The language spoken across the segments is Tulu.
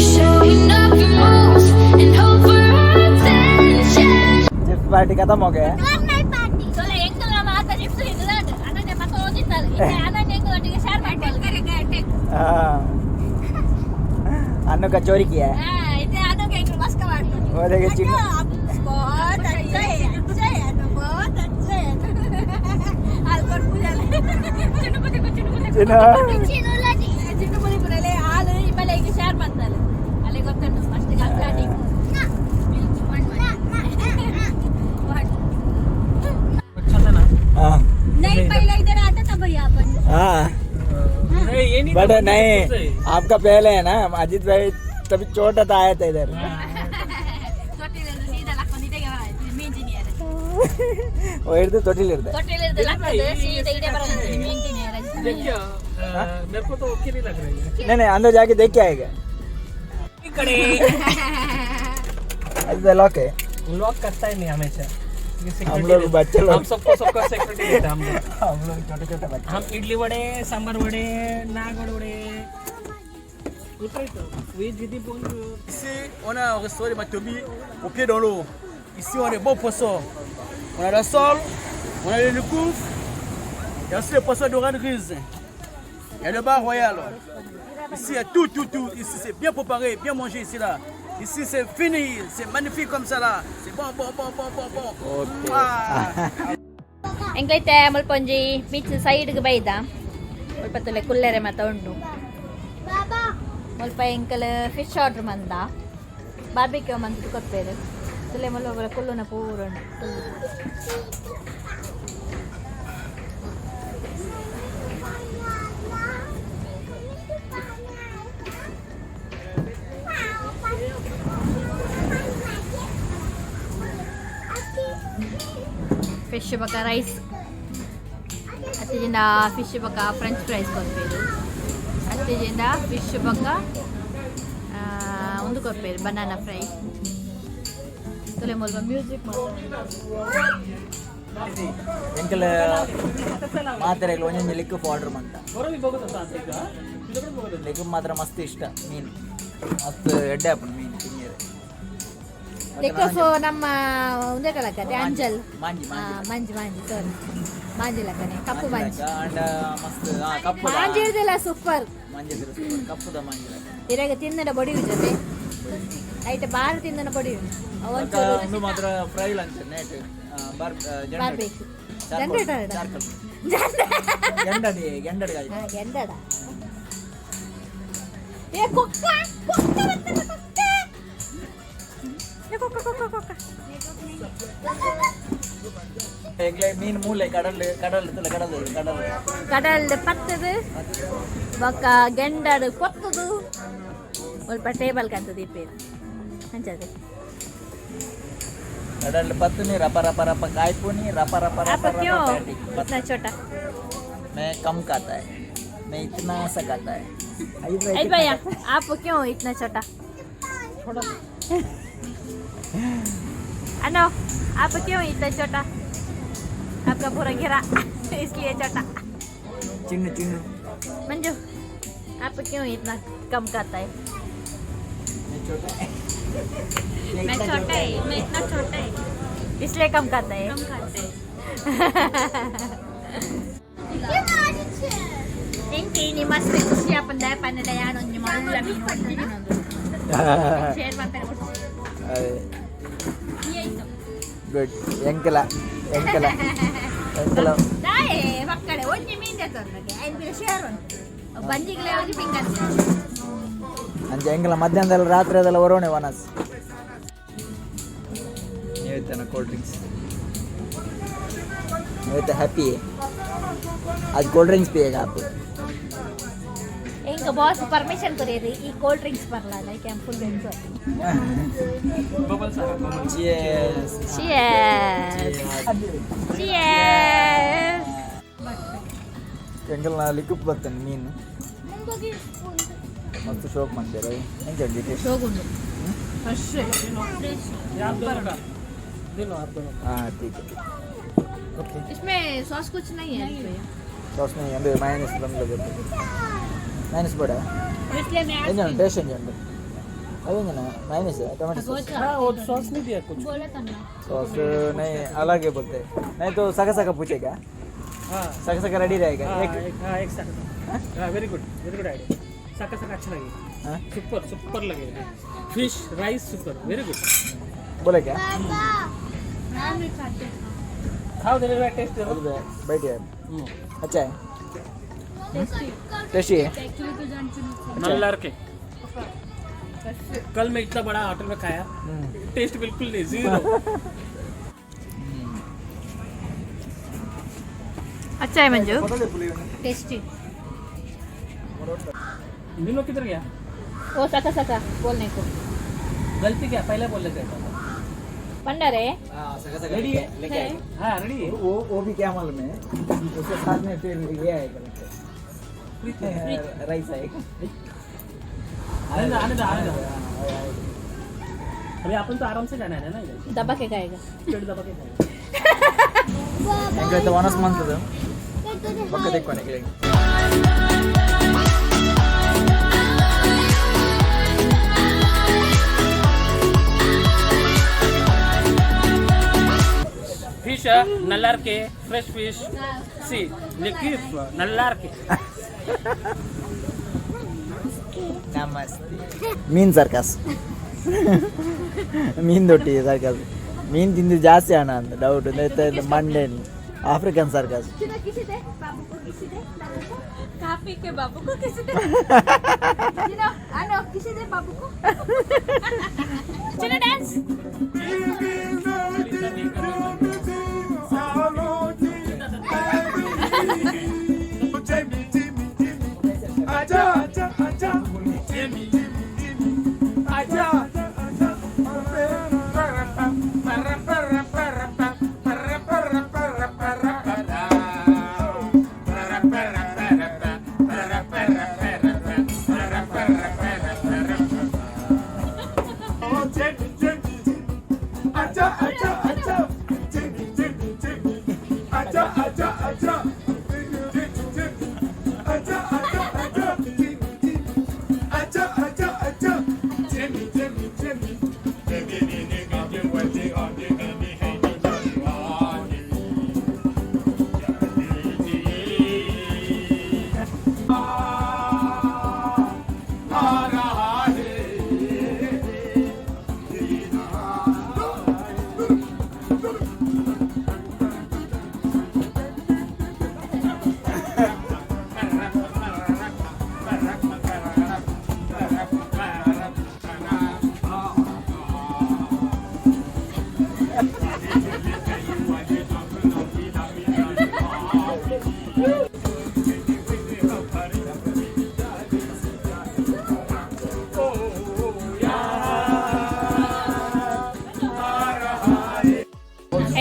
Showing off your moves and hope for attention. Chips party खत्म हो गया. ಸೊಲೆ ಎಂಕಲ್ನ ಮಾತ ಚಿಪ್ಸ್ ಇದ್ದದಾಂಡ್ ಅಣ್ಣನೆ ಮತ್ತ ಓದಿತ್ತಲ್ಲ ಅಣ್ಣನೆ ಎಂಕಲ್ ಒಟ್ಟಿಗೆ ಶೇರ್ ಮಾಡ್ಕೊಳ್ಳಿ. हाँ. अन्नू का चोरी किया है. ಹಾ ಇದೆ ಅಣ್ಣಗೆ ಎಂಕಲ್ ಮಸ್ಕ ಮಾಡ್ತು. वो देखिए चिन्नू. बहुत अच्छा है, अच्छा है, बहुत अच्छा है. ಆಲ್ಕೊರ್ ಪೂಜಾಲೆ ಚಿನ್ನು ಪುದಿ ಚಿನ್ನು ಪುದಿ. ಚಿನ್ನು. ಚಿನ್ನು ಪುದಿ ಪುರಲೆ ಹಾಲು ಇಮ್ಮಲೆ ಈಗ ಶೇರ್ ಮಾಡ್ತಾರೆ ಅಲ್ಲೇ ಗೊತ್ತುಂಟು ಫಸ್ಟ್ ಸ್ಟಾರ್ಟಿಂಗ್. अच्छा था ना? हाँ. नहीं, पहले इधर आता था भैया अपन. हाँ. नहीं, ये नहीं बट था, नहीं, सही। आपका पहले है ना अजीत भाई, तभी छोटा था, आया था इधर. ತೊಟ್ಟಿಲಿರ್ದು ಸೀದಾ ಲಕ್ಕೊಂಡು ಇದೇ ಮೀನ್ ತಿನ್ನಿಯರು. वो इधर ತೊಟ್ಟಿಲ್ ಇರ್ದೆ. ತೊಟ್ಟಿಲಿರ್ದು ಲಕ್ಕದು ಸೀದಾ ಇದೇ ಬರೋದು ಮೀನ್ ತಿನ್ನಿಯರು. देखिए, मेरे को तो ओके नहीं लग रही है. नहीं नहीं, अंदर जाके देख के आएगा. कड़े. अजीत लॉक है. लॉक करता ही नहीं हमेशा ये हम security लोग देते- बच्चे लोग. हम सबको सबका सिक्योरिटी देते हैं हम लोग. हम लोग छोटे छोटे बच्चे. हम इडली वड़े, सांबर वड़े, नागड़ वड़े, वेज विधि बोल. Ici, on a un restaurant de Matobi au pied dans l'eau. Ici, on a des bons poissons. On a la sole, on a le lukouf, il y a aussi le poisson d'orange grise. Il y a le bar royal. Ici, il y a tout, tout, tout. Ici, c'est bien préparé, bien mangé ici, là. Ici, c'est fini, c'est magnifique comme ça, là. C'est bon, bon, bon, bon, bon, bon. Ah. ಎಂಕೈತೆ ಮುಲ್ಪೊಂಜಿ ಬೀಚ್ ಸೈಡ್ಗೆ ಬೈದ ಮುಲ್ಪ ತುಲೆ ಕುಲ್ಲೆರೆ ಮಾತ ಉಂಡು. ಮುಲ್ಪ ಎಂಕಲ್ ಫಿಶ್ ಆರ್ಡರ್ ಮಂದ, ಬಾರ್ಬಿಕ್ಯೂ ಮಂತ್ ಕೊರ್ಪೇರು. ತುಲೆ ಮುಲ್ಪ ಪೂರ ಕುಲ್ಲುನ ಪೂರ ಉಂಡು. ಫಿಶ್ ಬೊಕ ರೈಸ್ ಅತ್ತಿಜಿಂದ, ಫಿಶ್ ಬೊಕ ಫ್ರೆಂಚ್ ಫ್ರೈಸ್ ಕೊರ್ಪೇರು. ಅತ್ತಿಜಿಂದ ಫಿಶ್ ಬೊಕ ಉಂದು ಕೊರ್ಪೇರು, ಬನಾನಾ ಫ್ರೈ. ತುಲೆ ಮುಲ್ಪ ಮ್ಯೂಸಿಕ್. ಎಂಕಲ್ ಮಾತ್ರೆಗಳು ಒಂದೊಂದು ಲಿಕ್ಕಪ್ ಆರ್ಡರ್ ಮಂತ. ಲಿಕ್ಕಪ್ ಮಾತ್ರ ಮಸ್ತ್ ಇಷ್ಟ. ಮೀನು ಮಸ್ತ್ ಎಡ್ಡೆ ಆಪುಂಡು ಮೀನು ತಿನ್ನಿರೆ. ಲೆಕ್ಕಫ್ ನಮ್ಮ ಒಂದೇ ಕಲಕತೆ ಅಂಜಲ್. ಮಾಂಜಿ. ಮಾಂಜಿ. ಮಂಜಿ ಮಾಂಜಿ, ಸಾರಿ, ಮಾಂಜಿ ಲಕ್ಕನೆ ಕಪ್ಪು ಮಾಂಜಿ. ಅಂಡ ಮಸ್ತ್ ಕಪ್ಪು. ಮಾಂಜಿ ಇರ್ದಿಲ್ಲ, ಸೂಪರ್. ಮಾಂಜಿ ಕಪ್ಪುದ ಮಾಂಜಿ. ಇರಾಗ ತಿನ್ನಡ ಬೊಡಿ ಜೊತೆ ಐಟ್ ಬಾರ ತಿನ್ನಡ ಬೊಡಿ ಒಂಚೂರು. ಒಂದು ಮಾತ್ರ ಫ್ರೈ ಲಂಚ್ ನೇಟ್ ಬಾರ್. ಬಾರ್ಬೇಕು ಜನರೇಟರ್. ಚಾರ್ಕಲ್ ಗೆಂಡಡಿ ಗೆಂಡಡಿ. ಗೆಂಡಡ ಏ ಕೊಕ್ಕ ಕೊಕ್ಕ ಬರ್ತದೆ ಕೊಕ್ಕ ಏ ಕೊಕ್ಕ ಕೊಕ್ಕ ಕೊಕ್ಕ. ಎಂಗ್ಲೆ ಮೀನು ಮೂಲೆ ಕಡಲ್ ಕಡಲ್ ಇತ್ತಲ್ಲ, ಕಡಲ್ ಕಡಲ್. ಕಡಲ್ ಪತ್ತದು ಬೊಕ್ಕ ಗೆಂಡಡು ಕೊತ್ತದು ಸ್ವಲ್ಪ ಟೇಬಲ್ ಕಂತ ದೀಪೇರು ಅಂಚದೆ. ಕಡಲ್ ಪತ್ತುನಿ ರಪ ರಪ ರಪ ಕಾಯ್ಪುನಿ ರಪ ರಪ ರಪ. आप रप क्यों पैटी। इतना छोटा? मैं कम खाता है, मैं इतना सा खाता है. अजीत भाई ऐ कितना? भैया, आप क्यों इतना छोटा? अनो, आप क्यों इतना छोटा? आपका पूरा घेरा इसलिए छोटा. चिन्नू चिन्नू. मंजू, आप क्यों इतना कम खाता है? मैं छोटा है. मैं छोटा है, मैं इतना छोटा है इसलिए कम खाता है, कम खाते हैं. ಎಂಕೆ ನೀ ಮಸ್ತ್ ಖುಷಿ ಆಪಂದ ಪನ್ನಡ ಯಾನೊಂಜಿ ಮಲ್ಲ ಮೀನು ಒಂಜಿ ಶೇರ್ ಮಾಡ್ತಾರೆ. ಅದೇ ಗುಡ್. ಎಂಕಲ ಎಂಕಲ ಎಂಕಲ. ದಾಯೆ ಮಕ್ಕಳೇ ಒಂಜಿ ಮೀನ್ ತಗೊಂಡ್ರೆ ಐದು ಬಿಲ ಶೇರ್ ಉಂಟು ಬಂಜಿಗ್ಲೇ ಒಂಜಿ ಪಿಂಗನ್. ಅಂಚ ಎಂಕಲ ಮಧ್ಯಾಹ್ನದಲ್ಲ ರಾತ್ರಿ ಅದೆಲ್ಲ ಹೊರೋಣೆ ವನಸ್ ಹೇಳ್ತೇನೆ. ಕೋಲ್ಡ್ ಡ್ರಿಂಕ್ಸ್ ಹೇಳ್ತೆ. हैप्पी है आज, कोल्ड ड्रिंक्स पिएगा आप? ಎಂಕ ಬಾಸ್ ಪರ್ಮಿಷನ್ ಕೊರಿಯರಿ ಈ ಕೋಲ್ಡ್ ಡ್ರಿಂಕ್ಸ್ ಬರಲ್ಲ. Like am full enjoy. Bubble सारा bubble. Cheers. Cheers. Cheers. ಎಂಕಲ್ನ ಲಿಕ್ಕುಪ್ ಬರ್ತೇನೆ. ಮೀನು ಮಸ್ತ್ ಶೋಕ್ ಮಾಡ್ತೀರ. ಎಂಚ ಉಂಟು ಟೇಸ್ಟ್? ಶೋಗುಂಡು ಫ್ರೆಶ್. ये आप दोनों का दे लो, आप दोनों का. ಹಾಂ ठीक है. ओके. इसमें सॉस कुछ नहीं है भैया. ಸಾಸ್ नहीं, ಅಂದ್ರೆ ಮಯೋನೀಸ್ ಬಂದು ಮಯೋನೀಸ್ ಬೇಡ. इसलिए मैं ಎಂಚ ಉಂಟು ಟೇಸ್ಟ್? ಎಂಚ ಉಂಟು? अभी ना माइनस है टमाटो सॉस। हाँ, वो सॉस नहीं दिया कुछ। बोला था ना। सॉस नहीं, अलग है बोलते हैं। नहीं तो सका सका पूछेगा। हाँ। सका सका रेडी रहेगा। हाँ। एक एक, हाँ, एक सका। हाँ, very good, very good idea. सका सका अच्छा लगेगा। हाँ? सुपर सुपर लगेगा। Fish rice super, very good. बोले क्या? खाओ देने का टेस्ट देखो। अरे बैठिए। अच्छा है, टेस्टी है। एक्चुअली तो जान चुनो। नल्लार के कल मैं इतना बड़ा होटल में खाया, टेस्ट बिल्कुल नहीं, जीरो। अच्छा है मंजू। टेस्टी। दिनों किधर गया? वो सका सका बोलने को। गलती क्या, पहले बोलने चाहिए। पंडर है। हाँ, सका सका। रेडी है? लेके आएगा। हाँ, रेडी है। वो भी क्या मालूम है, उसके साथ में फिर ये आएगा, राइस आएगा। आने दो, आने दो, आने दो। अभी अपन तो आराम से जाना है ना इधर। दबा के खाएगा। पेट दबा के खाएगा। ಎಂಕೈತೆ ವನಸ್ ಮಂತದ ಪಕ್ಕ ತೆಕ್ಕೊನೆ. फिश नल्लार के फ्रेश फिश सी लेकिन नल्लार के। ನಮಸ್ತೆ. ಮೀನು ಸರ್ಕಸ್, ಮೀನು ದೊಟ್ಟಿ ಸರ್ಕಸ್. ಮೀನು ತಿಂದು ಜಾಸ್ತಿ ಹಣ ಅಂತ ಡೌಟ್. Monday African circus. किसी दे बाबू को, किसी दे बाबू को, खा पी के बाबू को किसी दे। चिनो आनो, किसी दे बाबू को। चिनो डांस।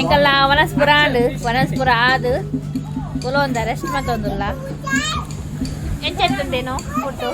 ಎಂಕಲ್ಲ ವನಸ್ಪುರ ಆಂಡ್ ವನಸ್ಪುರ ಆದು ಕುಲೊಂದ ರೆಸ್ಟ್ ಮತ್ತೊಂದುಲ್ಲ. ಎಂಚೆತ್ತುಂಡೇನು ಫುಡ್ಡು?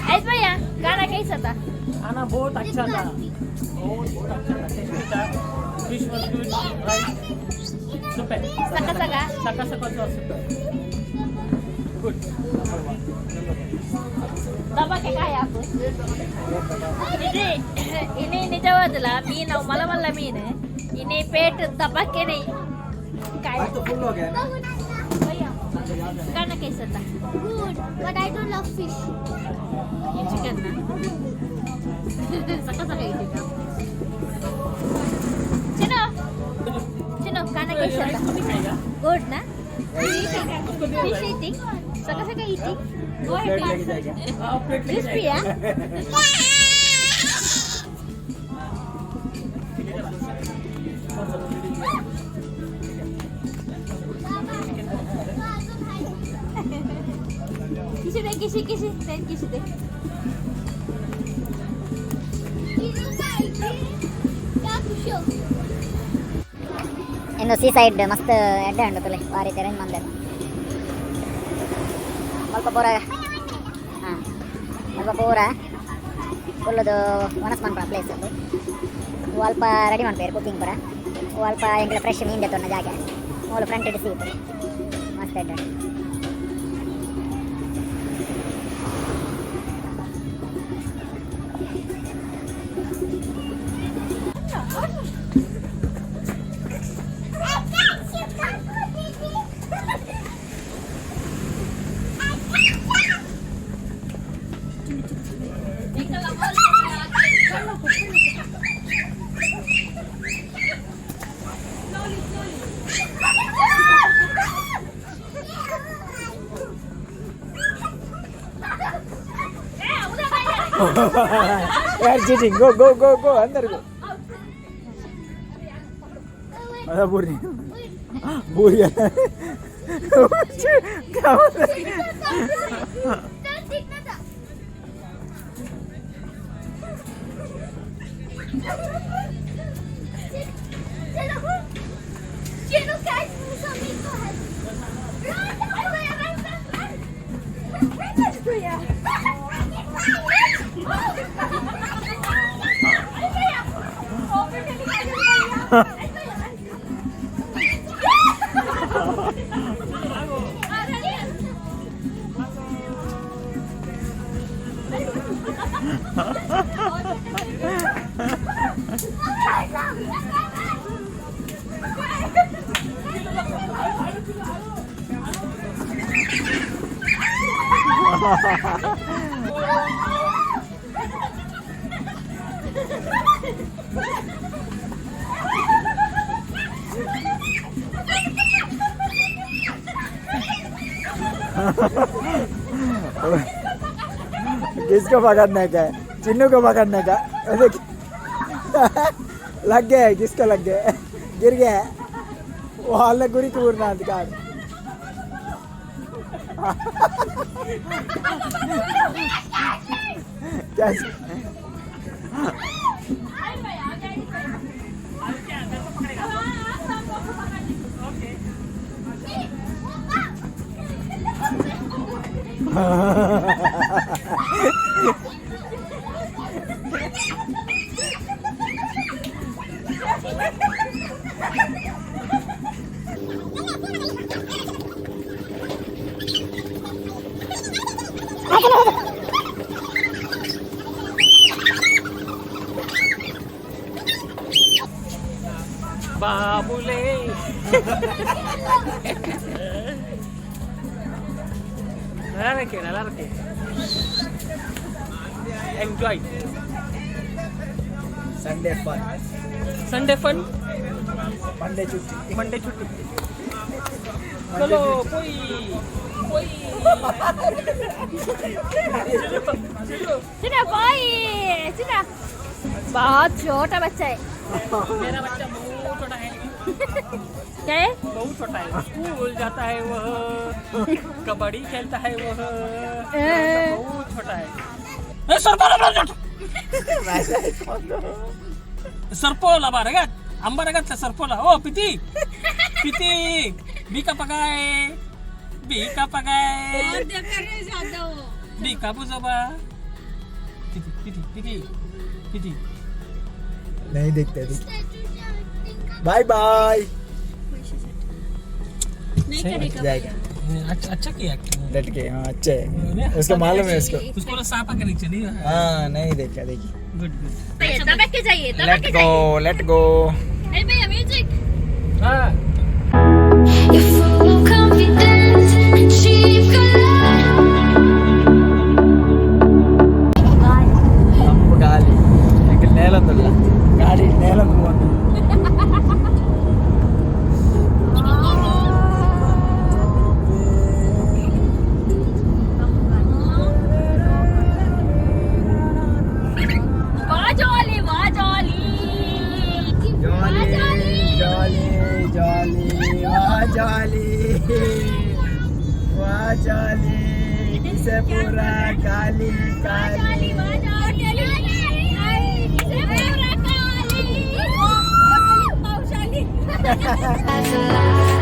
आयत भैया, गाना कैसा था? खाना बहुत अच्छा था, बहुत बहुत अच्छा था, टेस्टी था। Fish was good, rice super. सका सका। सका सका सुपर गुड। ದಬಾ के खाय आप. ಇದು ಇನಿ ನಿಜವಾದಲ ಮೀನು, ಮಲ ಮಲ್ಲ ಮೀನು. ಇನಿ ಪೇಟ್ ದಬಾಕೆನೆ ಕಾಯ. ಫುಲ್ ಹೋಗಿ. भैया, गाना कैसा था? Good, but I don't love fish. Chicken ना सका सका इटी. चिनो, चिनो, खाना कैसा था? खाएगा। गुड ना? फिश ईटिंग, सका सका ईटिंग. गो प्लेट लेके जाएगा। हाँ, प्लेट लेके क्रिस्पी जाएगा। है। किसी दे, किसी किसी दे, किसी दे। क्या खुश हो? ಇಂದು ಸೀ ಸೈಡ್ ಮಸ್ತ್ ಎಡ್ಡೆ ಉಂಡು ತುಲೆ, ಬಾರಿ ಅರೇಂಜ್ ಮಂದೆರ್. ಮುಲ್ಪ ಪೂರ, ಹಾಂ, ಮುಲ್ಪ ಪೂರ ಫುಲ್ಲದು ವನಸ್ ಮನ್ಪುನ ಪ್ಲೇಸ್ ಉಂದು. ಅಲ್ಪ ರೆಡಿ ಮನ್ಪುವೆರ್ ಕುಕಿಂಗ್ ಪೂರ. ಅಲ್ಪ ಎಂಕ್ಲೆ ಫ್ರೆಶ್ ಮೀನ್ ದೆತ್ತೊನ್ನ ಜಾಗೆ. ಮೂಲು ಫ್ರಂಟ್ ಸೀಟ್. ಮಸ್ತ್ ಎಡ್ಡೆ. यार cheating, go go go go, अंदर गो. अरे बुरी बुरी है. क्या बोल रहा है? किसको पकड़ने का है? चिन्नू को पकड़ने का. देख, लग गया है. किसको लग गया है? गिर गया है वो. हाल गुरी कूरना अधिकार. कैसे? बाबुले. நல்லா இருக்கு, நல்லா இருக்கு. Enjoy. Sunday fun. Sunday fun. Monday छुट्टी. मंडे छुट्टी. चलो कोई कोई चलो. चिन्ना कोई चिन्ना बहुत छोटा बच्चा है. मेरा बच्चा बहुत छोटा है. क्या है? बहुत छोटा है. स्कूल जाता है वह, कबड्डी खेलता है वह. बहुत छोटा है. ए, सरपोला सरपोला बारगात आंबा घातला सरपोला. ओ पिती, पिती, बिका पगाय, बिका पगाय, बिका बुजोबा. पिती पिती पिती पिती. नहीं देखते. Bye bye. जाएगा. अच्छा, अच्छा किया. डट के. हाँ, अच्छा है. उसको मालूम है उसको. उसको ना सांप के नीचे नहीं. हाँ, नहीं देखा, देखी. Good good. दबक के जाइए, दबक लेट के गो. जाइए. Let go. अरे भैया, म्यूजिक. हाँ. You're full of confidence and cheap collide. ತಂಪು ಗಾಳಿ. ಯಾಕೆ ನೇಲೊಂದಿಲ್ಲ ಗಾಡಿ ನೇಲೊಂದು ಬಂದು. वाह जॉली, वाह जॉली, वाह. ಜಾಲಿ ಜಾಲಿ ಜಾಲಿ, ವಾह ಜಾಲಿ, वाह जाली, किसे पूरा काली काली. जॉली, वाह जॉली, किसे पूरा काली पावशाली. That's a lie.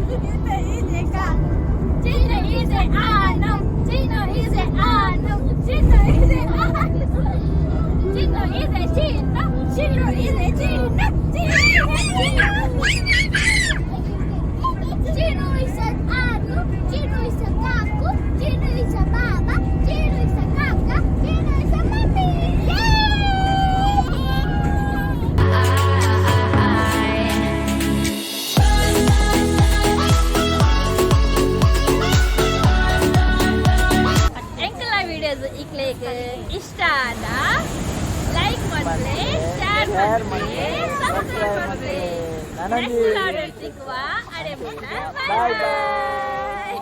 Chino is a ano. Chino is a ano. Chino is a ano. Chino is a Chino. Chino is a Chino. Chino is a Chino. Chino is a Anu, Chino is a Kaku, Chino is a Baba, Chino is a Kaka, Chino is a Mummy. ಎಂಕಲ videos ಇಕ್ಲೇಕ್ ಇಷ್ಟ ಆದ ಲೈಕ್ ಮಾಡ್ಲೆ, ಶೇರ್ ಶೇರ್ ಮಾಡ್ಲೆ, ಮಾಡ್ಲೆ, ಸಬ್ಸ್ಕ್ರೈಬ್ ಸಬ್ಸ್ಕ್ರೈಬ್ ಮಾಡ್ಲೆ. ಮಾಡ್ಲೆ. ನನಗೆ ನೆಕ್ಸ್ಟ್ ಆರ್ಡರ್ ಸಿಕ್ಕುವ ಅರೆ. ಬಾಯ್. ಬಾಯ್.